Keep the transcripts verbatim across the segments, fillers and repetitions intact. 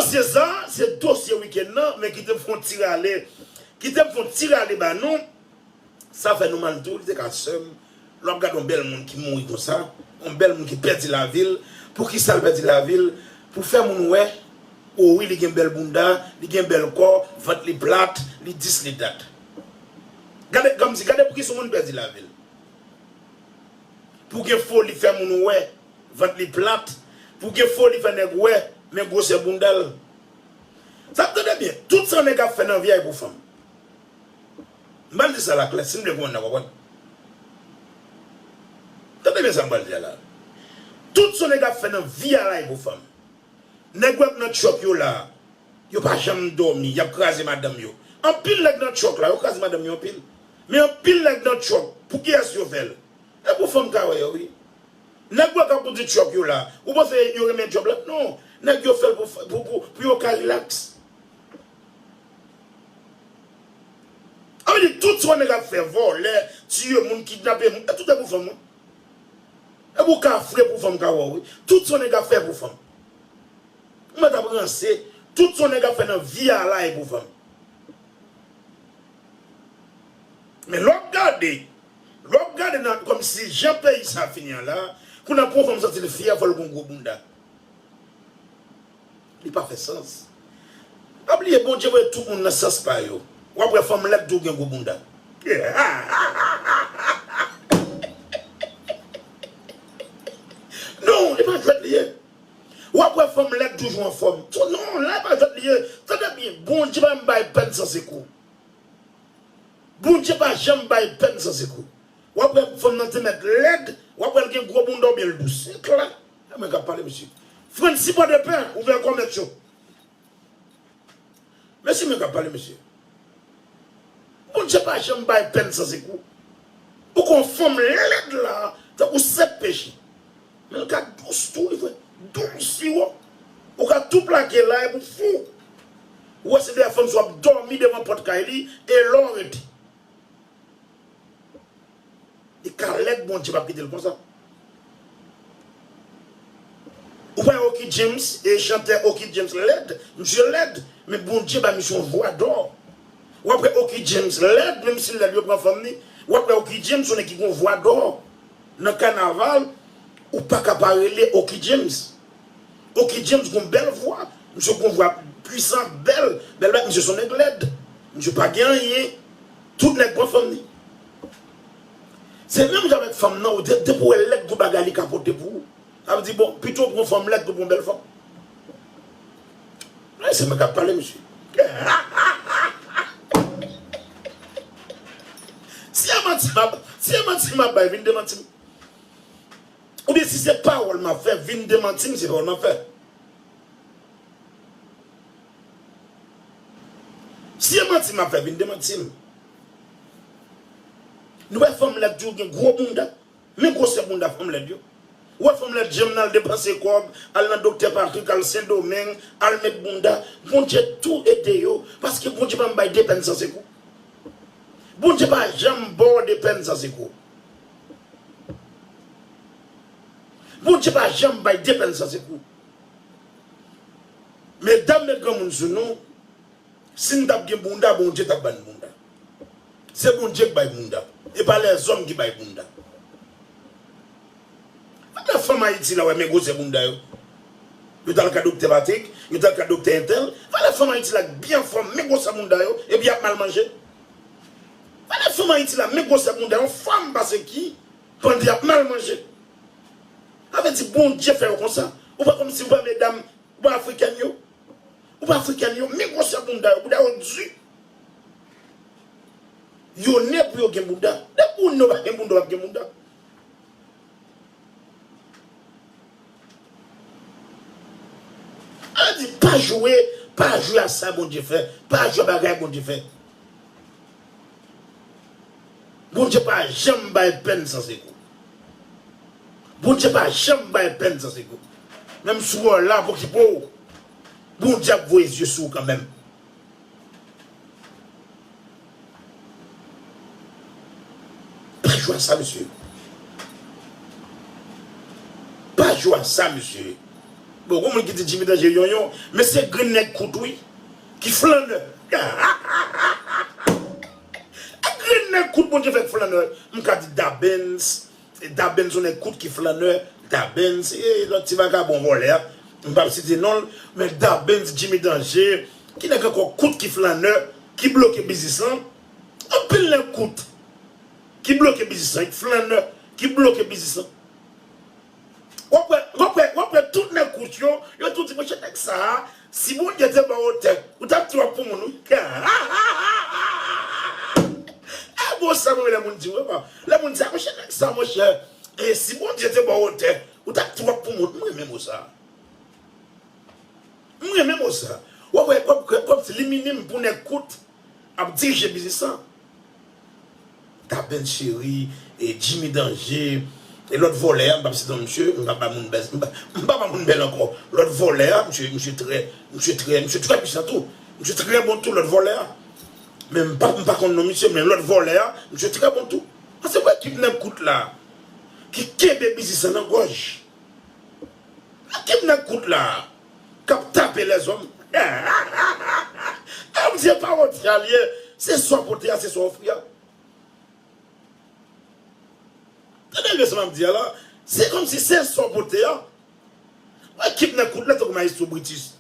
Mesye, sa se dosye wikenn nan, men kite m fè yon ti rale, kite m fè yon ti rale ba nou. Sa fè nou mal tou, li te ka sè m. Lè w ap gade yon bèl moun ki mouri konsa, yon bèl moun ki pèdi lavi l, poukisa l pèdi lavi l? Pou fè moun wè, o wi, li gen bèl bounda, li gen bèl kò, vant li plat, li dis, li dat. Gade, kòmsi, gade poukisa yon moun pèdi lavi l. Pou gen foli fè moun wè, vant li plat, pou gen foli fè nèg wè, men gwosè bounda l. Sa, tande byen, tout sa nèg ap fè nan vi a e pou fanm. M pral di sa la klè, si n vle konprann n a konprann. Tande byen sa m pral di a la. Tout sa nèg ap fè nan vi a la e pou fanm. Nèg w ap nan truck yo la, yo pa janm dòmi, y ap kraze madanm yo. Anpil nèg nan truck la, yo kraze madanm yo anpil. Men anpil nèg nan truck, pou kiyès yo fè l? E pou fanm ka wè yo, wi. Nèg w ap kondui truck yo la, ou panse yo renmen djòb la? Non, nèg yo fè l pou, pou, pou, pou yo ka rilaks. Sa vle di, tout sa nèg ap fè, vòlè, tiye moun, kidnape moun, e tout e pou fanm, wi. E pou ka fre pou fanm ka wè w, wi. Tout sa nèg ap fè pou fanm. Ou mèt ap ranse, tout sa nèg ap fè nan vi a la e pou fanm. Men lè w ap gade, lè w ap gade nan, kòmsi jan peyi sa fini an la, kounye a pou yon fanm santi l fyè, fò l gen yon gwo bounda. Li pa fè sans. Pa bliye, Bondye voye tout moun nan sans pa yo. W ap wè fanm lèd tou gen gwo bounda. Non, li pa jwèt li ye. W ap wè fanm lèd toujou anfòm. Non, la e pa jwèt li ye. Tande byen, Bondye pa janm bay pèn san sekou. Bondye pa janm bay pèn san sekou. W ap wè fanm nan te mèt lèd, w ap wè l gen gwo bounda oubyen l dous. Se klè. E mwen k ap pale, mesye. Frantz, sipò de pè, ouvè kò mèt yo. Mesye, mwen k ap pale, mesye. Bondye pa janm bay pèn san sekou. Ou kon fanm lèd la, tankou sèt peche. Men l ka dous tou, wi, frè. Dous, wi. Ou ka tou plake la, epi w fou. Ou wè se de fanm sa w ap dòmi devan pòt kay li, e lè w rete. Li ka lèd, Bondye p ap kite l konsa. Ou pa wè Oky James, e chantè Oky James lèd, misye lèd, men Bondye ba misye yon vwa dò. W ap wè Oky James lèd, menm si l lèd, yo pran fanm li. W ap wè Oky James, yon nèg ki gon vwa dò. Nan kanaval, ou pa ka pa rele Oky James. Oky James gon bèl vwa. Misye gon vwa pwisan, bèl. Bèl bagay, misye se yon nèg lèd. Misye pa gen anyen. Tout nèg pran fanm li. Se menm jan avèk fanm nan, ou de-, depi w wè lèd gon bagay li ka pote pou ou. Sa vle di, bon, pito w pran fanm lèd ke w pran bèl fanm. Wi, se mwen k ap pale, mesye. Si e manti m ap, si e manti m ap bay, vin demanti m. Oubyen si se pawòl m ap fè, vin demanti m, se pawòl m ap fè. Si e manti m ap fè, vin demanti m. Nou wè fanm lèd toujou gen gwo bounda. Men gwosè bounda fanm lèd yo. Ou wè fanm lèd janm nan al depanse kòb, al nan Doktè Patrick, al Sendomeng, al met bounda. Bondye tou ede yo, paske Bondye pa janm bay de pèn san sekou. Bondye pa janm ba w de pèn san sekou. Bondye pa janm bay de pèn san sekou. Medam, met granmoun sou nou, si n t ap gen bounda, Bondye t ap ban n bounda. Se Bondye k bay bounda. E pa lèzòm ki bay bounda. Valè fanm Ayiti la, wè, men gwosè bounda yo. Yo t al ka Doktè Patrick, yo t al ka Doktè Entèl. Valè fanm Ayiti la k byen anfòm, men gwosè bounda yo, epi y ap mal manje. Valè fanm Ayiti la, men gwosè bounda yo, fanm pase ki, pandan y ap mal manje. Sa vle di Bondye fè yo konsa. Ou pa kòmsi, ou pa medam, ou pa afrikèn yo. Ou pa afrikèn yo, men gwosè bounda yo, bounda yo di. Yo ne pou yo gen bounda. Depi ou ne w pa gen bounda, w ap gen bounda. Sa vle di, pa jwe, pa jwe a sa Bondye fè, pa jwe a bagay Bondye fè. Bondye pa janm bay pèn san sekou. Bondye pa janm bay pèn san sekou. Menm si w la pou okipe w, Bondye ap voye zye sou ou kanmenm. Pa jwe a sa, mesye. Pa jwe a sa, mesye. Bon, gon moun ki di Jimmy Danje yonyon, men se grenn nèg kout wi, ki flannè. Grenn nèg kout Bondye fè k flannè. M ka di Dabens, Dabens yon nèg kout ki flannè, Dabens, e lòt ti vagabon vòlè a, m p ap site non l, men Dabens, Jimmy Danje, ki nèg ankò kout ki flannè, ki bloke biznis lan, anpil nèg kout, ki bloke biznis lan, ki flannè, ki bloke biznis lan. W ap wè, w ap wè, w ap wè tout nèg kout yo, yo tou di, monchè, nèg sa a, si Bondye te ba w tèt, ou t ap tou ap pou moun, wi. E bon sa, mwen, lè moun di, wi, lè moun di, a, monchè, nèg sa, monchè, e si Bondye te ba w tèt, ou t ap tou ap pou moun. Mwen, renmen mo sa. M renmen mo sa. W ap wè, w ap, w ap, li minim pou nèg kout ap dirije biznis lan. Dabens Chéri, e Jimmy Danje, e lòt vòlè a, m p ap site non misye, m p ap ba moun bèl, m p ap, m p ap ba moun bèl ankò. Lòt vòlè a, misye, misye trè, misye trè, misye trè pwisan tou. Misye trè bon tou, lòt vòlè a. Men m pa, m pa konn non misye, men lòt vòlè a, misye trè bon tou. Paske w wè ekip nèg kout la, ki kenbe biznis lan nan gòj. Ekip nèg kout la k ap tape lèzòm. Bondye pa wotè a l ye. Se sa w pote a, se sa w ofri a. Tande byen sa m ap di a la. Se kòmsi se sa w pote a. Ekip nèg kout la tankou Maestro Britus,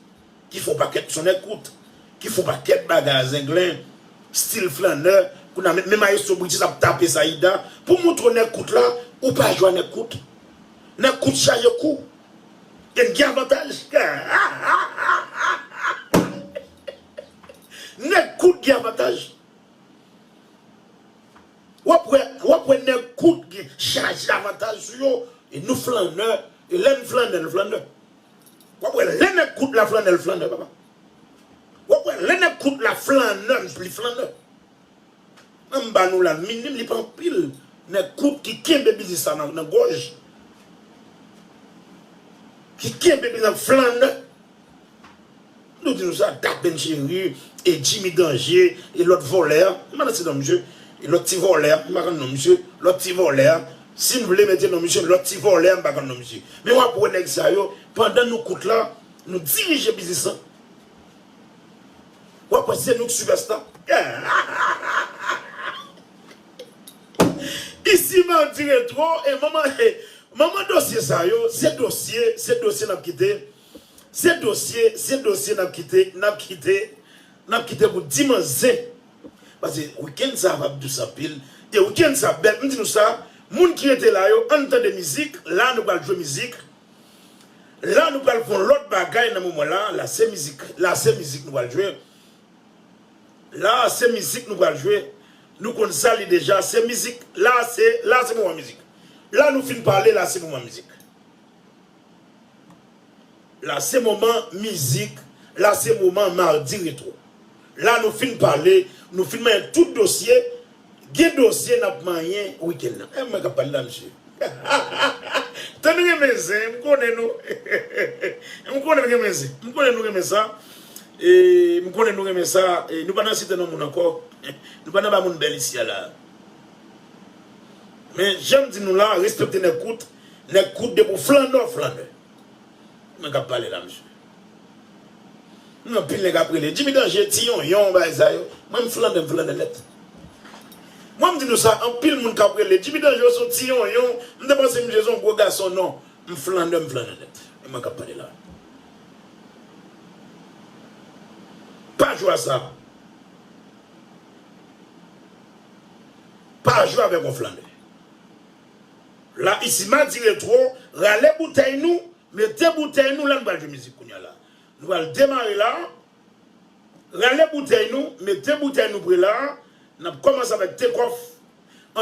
ki fè yon pakèt son nèg kout, ki fè yon pakèt bagay a zenglen, stil flannè. Kounye a, men, men Maestro Britus ap tape Saïda pou montre w nèg kout la, ou pa jwe a nèg kout. Nèg kout chaje kou. Gen, gen avantaj. Nèg kout gen avantaj. W ap wè, w ap wè nèg kout gen chaje avantaj sou yo. E nou flannè. E lè n flannè, n flannè. W ap wè lè nèg kout la flannè, l flannè, papa. W ap wè lè nèg kout la flannè, li flannè. Anba nou la, minim li pa anpil. Nèg kout ki kenbe biznis sa nan, nan gòj. Ki kenbe biznis flannè. Nou di nou sa, Dabens Chéri, e Jimmy Danje, e lòt vòlè a. M pa nan site non misye. E lòt ti vòlè a, m pa konn non misye. Lòt ti vòlè a. Si n vle mete non misye, lòt ti vòlè a, m pa konn non misye. Men w ap wè nèg sa yo, pandan nou kout la, nou dirije biznis lan. W ap wè se nou k sipèsta. Isi Mardi Retro, e manman, e manman dosye sa yo, se dosye, se dosye n ap kite. Se dosye, se dosye n ap kite, n ap kite, n ap kite pou dimanch zen. Paske wikenn sa a p ap dous anpil. E wikenn sa a bèl. M di nou sa, moun ki rete la yo, ann tande mizik. La nou pral jwe mizik. La nou pral fè yon lòt bagay nan moman la. La se mizik. La se mizik nou pral jwe. La se mizik nou pral jwe. Nou konn sa li deja. Se mizik. La se, la se moman mizik. La nou fin pale, la se moman mizik. La se moman mizik. La se moman Mardi Retro. La nou fin pale, nou fin manyen tout dosye. Gen dosye n ap manyen wikenn nan. E mwen k ap pale la, mesye. Tann renmen zen, m konnen nou. M konnen n renmen zen. M konnen nou renmen sa. E m konnen nou renmen sa. E nou pa nan site non moun ankò. Nou pa nan ba moun bèl isi a la. Men jan m di nou la, respekte nèg kout. Nèg kout depi w flannè, w flannè. Mwen k ap pale la, mesye. Gen anpil nèg ap rele Jimmy Danje, ti yonyon, bagay sa yo. Mwen, m flannè, m flannè nèt. Mwen, m di nou sa, anpil moun k ap rele Jimmy Danje se yon ti yonyon. M te panse misye se yon gwo gason, non. M flannè, m flannè nèt. E mwen k ap pale la. Pa jwe a sa. Pa jwe avèk yon flannè. La, isi Mardi Retro, rale boutèy nou, mete boutèy nou, la nou pral jwe mizik kounye a la. Nou pral demare la. Rale boutèy nou, mete boutèy nou pre la. N ap kòmanse avèk Take Off.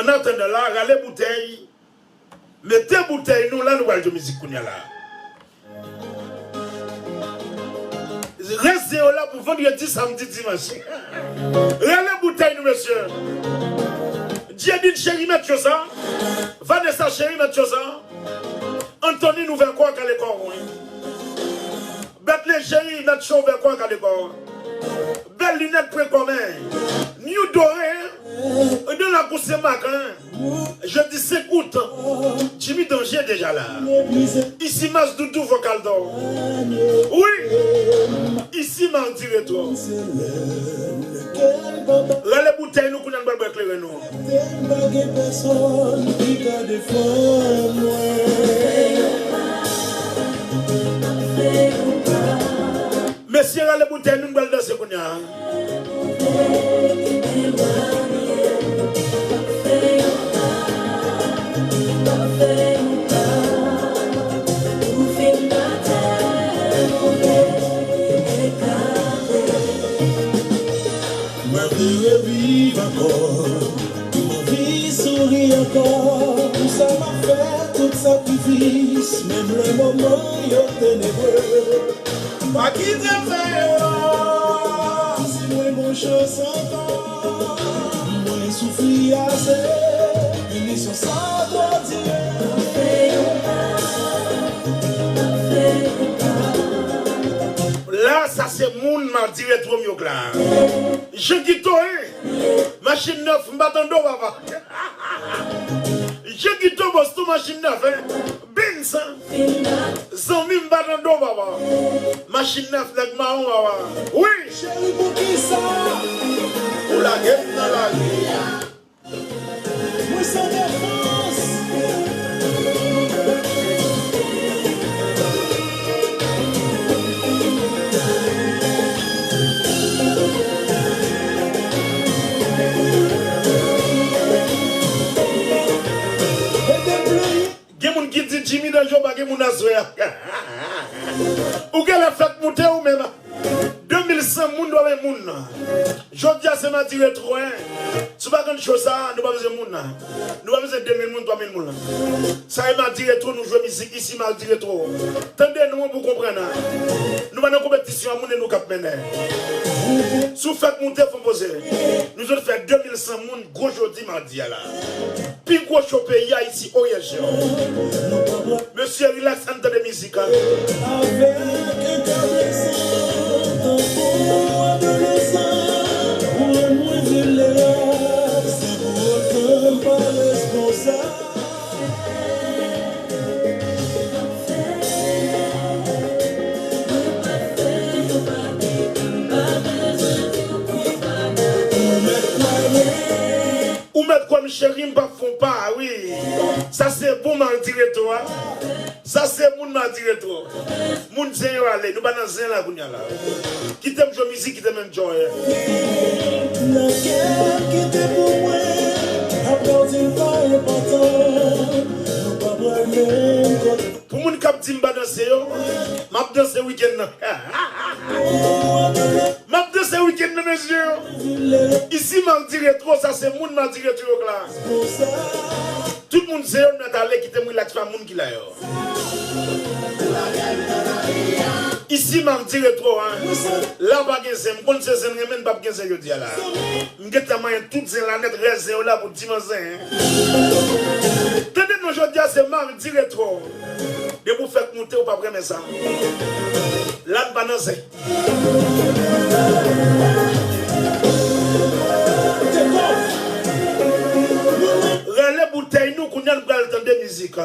Annatandan la, rale boutèy, mete boutèy nou, la nou pral jwe mizik kounye a la. Reste yo la pou vandredi, samdi, dimanch. Rale boutèy nou, mesye. Djedin Cheri, mèt cho sa. Vanessa Cheri, mèt cho sa. Anthony, nou vè kò, kale kò, wi. Bèt Lejeri, mèt cho, vè kò, kale kò. Bèl linèt, pran kò, men. New Doré, nan lakou Sen Mak, en. Jedi senk out, Jimmy Danger deja la. Isi Mas Doudou vokal d'or. Wi, isi Mardi Retro. Rale boutèy nou, kounye a n pral bwè kleren nou. Mesye, rale boutèy nou, n pral danse kounye a. Mwen vle reviv ankò, mwen anvi souri ankò. Pou sa m ap fè tout sakrifis, menm lè moman yo tenebre. Pa kite m fè erè. Si mwen gon chans ankò, mwen soufri ase. Pinisyon sa twò dire. La, sa se moun Mardi Retro m yo k la. Jan Guito, hein? Machin nèf, m pa tande w, papa. Jan Guito, Boston, machin nèf, hein? Benz, hein? Zanmi m, m pa tande w, papa. Machin nèf, nèg mawon, papa. Wi. Cheri, poukisa ou lage m nan lari a? Mwen san defans. Gen moun ki di Jimmy Danjo pa gen moun aswè a. Ou genlè fèk moute ou menm. De mil san moun dwe moun. Jodi a se Mardi Retro, hein. Si w pa konn show sa, nou pa bezwen moun nan. Nou pa bezwen de mil moun, twa mil moun. Sa e Mardi Retro, nou jwe mizik isi Mardi Retro. Tande nou an pou konprann. Nou pa nan konpetisyon a moun e nou k ap mennen. Si w fèk moute, fò poze. Nou sot fè de mil san moun gwo jodi Mardi a la. Pi gwo show peyi a isi, oh yes, yo. Mesye, relax, ann tande mizik, a. Avèk yon kè blesan, tankou adolesan, ou rann mwen vilnerab, se pou otan m pa responsab. Ou mèt kwè m, cheri, m p ap fè w pa, wi. Sa se bon Mardi Retro a. Sa se moun Mardi Retro. Moun zen yo ale, nou pa nan zen la kounye a la. Kite m jwe mizik, kite m enjoy. Nan kè m kite pou mwen, aplodi m pa enpòtan. Nou pa pral menm kote. Pou moun k ap di m pa danse yo, m ap danse wikenn nan. M ap danse wikenn nan, mesye. Isi Mardi Retro, sa se moun Mardi Retro yo k la. Tout moun se yo, n mèt ale, kite m relax pa moun ki la yo. Isi Mardi Retro, hein. La pa gen zen, m konn se zen renmen, n p ap gen zen jodi a la. M gentan manyen tout zen la nèt, rès zen yo la pou dimanch zen, hein. Tande non, jodi a se Mardi Retro. Depi w fèk moute, ou p ap renmen sa. La n pa nan zen. Rale boutèy nou, kounye a n pral tande mizik.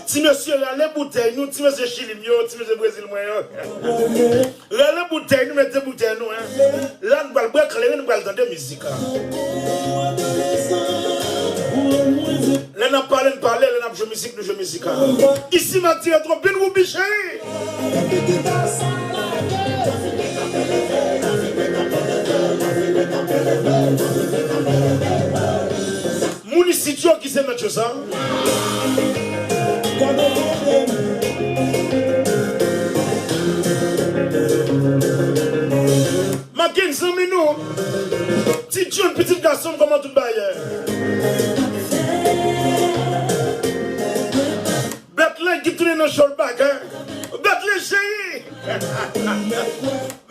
Ti mesye, rale boutèy nou, ti mesye Chili m yo, ti mesye Brezil mwen yo. Rale boutèy nou, mete boutèy nou, hein. La n pral bwè kleren, n pral tande mizik. Lè n ap pale, n pale, lè n ap jwe mizik, nou jwe mizik. Isi Mardi Retro, bin woupi cheri. Moun isit yo ki se mèt yo sa. M ap gen zanmi nou. Ti John, pitit gason m, kòman tout bagay ye? Bèt la ki tounen nan show l back, hein? Bèt la cheri.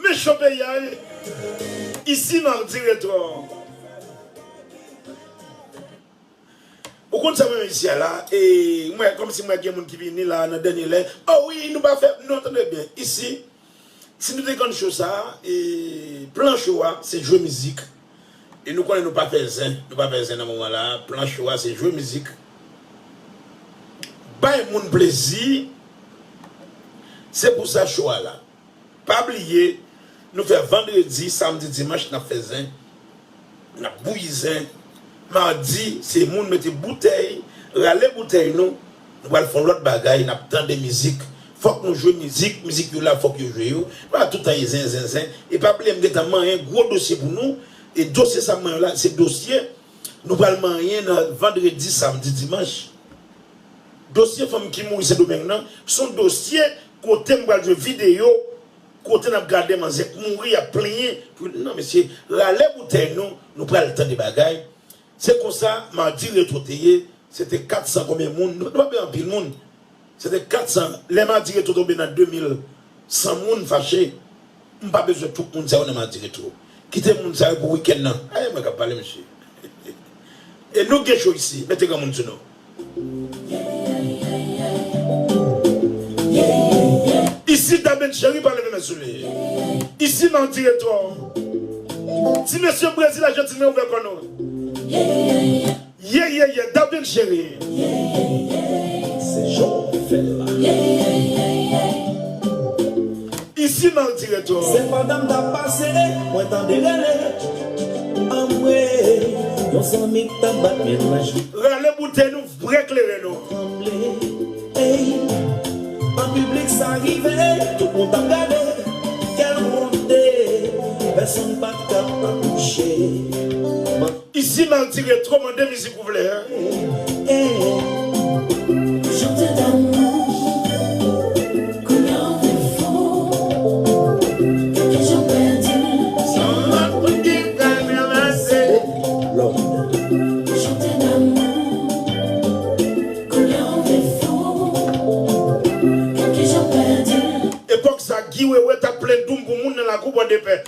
Men show peyi a, wi. Isi Mardi Retro. Ou konn sa mwen menm isi a la, e mwen, kòmsi mwen gen moun ki vini la nan dènye lè. O wi, nou pa fè, non, tande byen. Isi, si nou te konn cho sa, e plan cho a, se jwe mizik. E nou konnen nou pa fè zen, nou pa fè zen nan moman la. Plan cho a, se jwe mizik. Bay moun plezi, se pou sa cho a la. Pa bliye, nou fè vandredi, samdi, dimanch, n ap fè zen. N ap bouyi zen. Madi, se moun mete boutèy, rale boutèy nou. Nou pral fè yon lòt bagay, n ap tande mizik. Fòk nou jwe mizik, mizik yo la, fòk yo jwe yo. Nou pa tout tan ye zen, zen, zen. E pa bliye, m gentan manyen gwo dosye pou nou. E dosye sa m manyen la, se dosye nou pral manyen nan vandredi, samdi, dimanch. Dosye fanm ki mouri Sendomeng nan, se yon dosye kote m pral jwe videyo, kote n ap gade manzè k mouri, y ap plenyen. Pou, non, mesye, rale boutèy nou, nou pral tande bagay. Se konsa, Madi Retwo te ye, se te kat san konbyen moun, nou, nou pa gen anpil moun. Se te kat san, lè Madi Retwo tonbe nan de mil san moun fache, m pa bezwen tout moun sa yo nan Madi Retwo. Kite moun sa yo pou wikenn nan. Ay, mwen k ap pale, mesye. E nou gen cho isi, mete granmoun sou nou. Isi, Dabin Cheri pa leve men sou li. Isi, Madi Retwo. Ti mesye Brezil, Ajantin, men ouvè kò nou. Ye, ye, ye, Dabin Cheri. Se jan w fè l la. Isi Madi Retwo. Se pandan m t ap pase, mwen tande rele. Anmwe, yon zanmi k t ap bat men nan jou. Rale boutèy nou, vre klere nou. Tranble, ey, an piblik sa rive, tout moun t ap gade. Kèl wonte, pèsonn pa t ka pa touche. Isi Madi Retwo, mande mizik ou vle, hein? Chante d'amour, couleur de fou, que je perdis. Sans la prière traversée. Chante d'amour, couleur de fou, que je perdis. Epòk sa, Guy Wewe t ap plenn doum pou moun nan lakou Bòdepè.